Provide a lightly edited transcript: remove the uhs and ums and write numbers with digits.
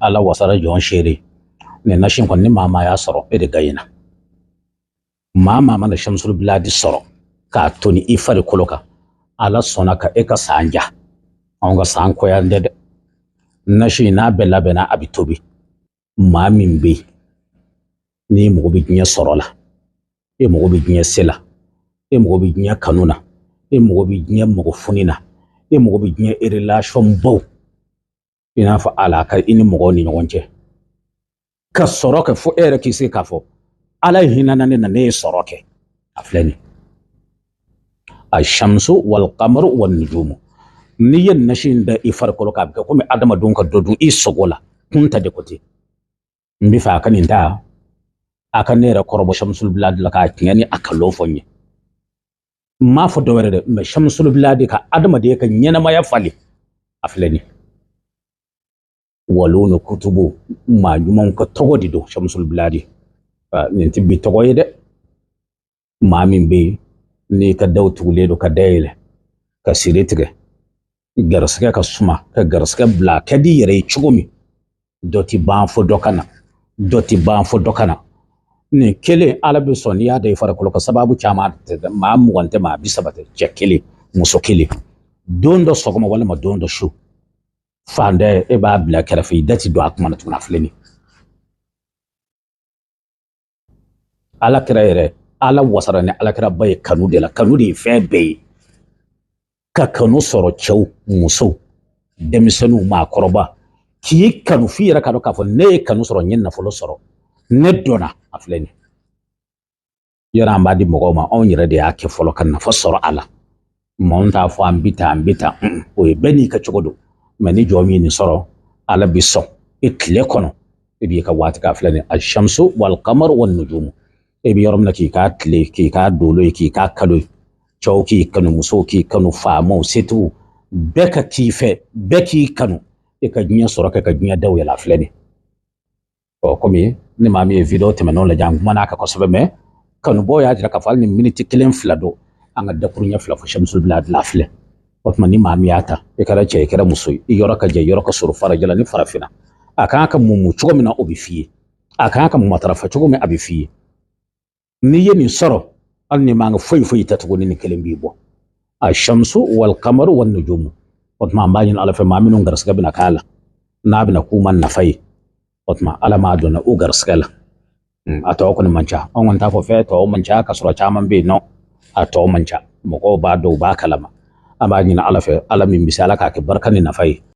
Ala wasara jɔn seere. Nin nasi kɔni, ni maa maa y'a sɔrɔ, e de gaɲɛna. Maa maa mana Shamsul Biladi sɔrɔ k'a toni i farikolo kan, Ala sɔnna ka e ka san ja. Anw ka san kɔya tɛ dɛ. Nasi n'a bɛɛ labɛnna, a bɛ tobi. Maa min bɛ yen n'i mago bɛ diɲɛ sɔrɔ la, e mago bɛ diɲɛ se la, e mago bɛ diɲɛ kanu na, e mago bɛ diɲɛ mɔgɔfuni na, e mago bɛ diɲɛ relation baw, i n'a fɔ alaka i ni mɔgɔw ni ɲɔgɔn cɛ, ka sɔrɔ kɛ fo e yɛrɛ k'i sigi k'a fɔ Ala ye hinɛ ne na, ne ye sɔrɔ kɛ. A filɛ nin, ashamsu wal qamaru wan nujumu. N'i ye nasi in da i farikolo kan, a bɛ kɛ komi adamadenw ka dɔ dun i sogo la. Kun ta de ko ten, n bɛ fɛ a ka nin ta, a ka ne yɛrɛ kɔrɔbɔ Shamsul Biladi la k'a tiɲɛ ni a kalon fɔ n ye. N m'a fɔ dɔ wɛrɛ dɛ, mɛ Shamsul Biladi ka adamaden ka ɲɛnamaya falen, a filɛ nin. Waliw ni kutubu, maa ɲumanw ka tɔgɔ de don. Shamsul Biladi, nin tɛ bi tɔgɔ ye dɛ. Maa min bɛ yen n'i ka daw tugulen don ka dayɛlɛ, ka siri tigɛ, garisɛgɛ ka suma, ka garisɛgɛ bila a ka di i yɛrɛ ye cogo min, dɔ ti ban fo dɔ ka na, dɔ ti ban fo dɔ ka na. Nin kelen, Ala bɛ sɔn n'i y'a da i farikolo kan. Sababu caman tɛ, maa 20 tɛ, maa 30 tɛ, cɛ kelen, muso kelen, don dɔ sɔgɔma walima don dɔ su fan dɔ, e b'a bila kɛrɛfɛ, i da ti don a kuma na tuguni. A filɛ nin. Ala kira yɛrɛ, Ala wasara ni Ala kiraba ye kanu de la. Kanu de ye fɛn bɛɛ ye. Ka kanu sɔrɔ, cɛw, musow, denmisɛnninw, maakɔrɔba k'i kanu f'i yɛrɛ ka dɔn k'a fɔ ne ye kanu sɔrɔ, n ye nafolo sɔrɔ, ne dɔnna. A filɛ nin yɔrɔ, an b'a di mɔgɔw ma. Anw yɛrɛ de y'a kɛ fɔlɔ ka nafa sɔrɔ a la. Maaw t'a fɔ an bi tan, an bi tan, o ye bɛɛ n'i ka cogo don. Mɛ ni jɔn min ye nin sɔrɔ, Ala bi sɔn e tile kɔnɔ, e b'i ka waati k'a filɛ nin, ashamsu wal qamaru wan nujumu. E bɛ yɔrɔ min na, k'i ka tile, k'i ka dolo ye, k'i ka kalo ye, cɛw k'i kanu, musow k'i kanu, faamaw, setigiw, bɛɛ ka k'i fɛ, bɛɛ k'i kanu, e ka diɲɛ sɔrɔ kɛ, ka diɲɛ daw yɛlɛ. A filɛ nin. Ɔ, komi ni maa min ye video tɛmɛnenw lajɛ, an kumana a kan kosɛbɛ, mɛ kanubɔ y'a jira k'a fɔ hali ni miniti kelen fila don, an ka dakuruɲɛ fila fɔ Shamsul Biladi la, filɛ. O tuma, ni maa min y'a ta, i kɛra cɛ, i kɛra muso ye, i yɔrɔ ka jan, i yɔrɔ ka surun, farajɛla ni farafinna, a kan ka mumu cogo min na, o bɛ f'i ye. A kan ka matarafa cogo min, a bɛ f'i ye. N'i ye nin sɔrɔ, hali ni man ka foyi foyi ta tuguni, nin kelen b'i bɔ. Ashamsu wal qamaru wan nujumu. O tuma, an b'a ɲini Ala fɛ, maa minnu garisɛgɛ bɛna k'a la, n'a bɛna k'u ma nafa ye, o tuma Ala m'a dɔnna u garisɛgɛ la. A tɔ kɔni man ca. Anw kɔni t'a fɔ fɛn tɔ man ca ka sɔrɔ caman bɛ yen nɔ. A tɔ man ca, mɔgɔw b'a dɔn, u b'a kalama. An b'a ɲini Ala fɛ, Ala min bɛ se, Ala k'a kɛ barika ni nafa ye.